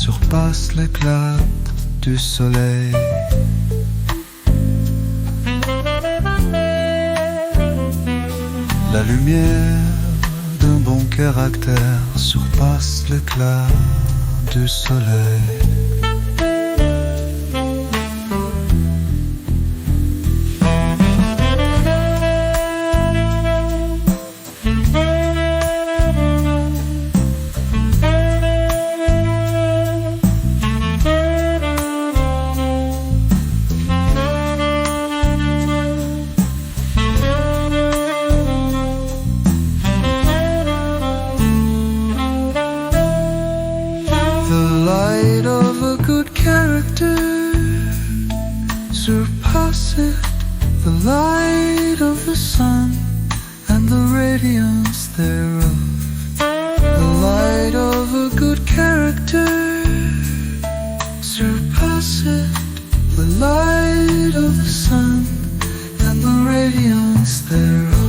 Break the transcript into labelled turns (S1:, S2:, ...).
S1: surpasse l'éclat du soleil. La lumière d'un bon caractère surpasse l'éclat du soleil. The light of a good character surpasseth the light of the sun and the radiance thereof. The light of a good character surpasseth the light of the sun and the radiance thereof.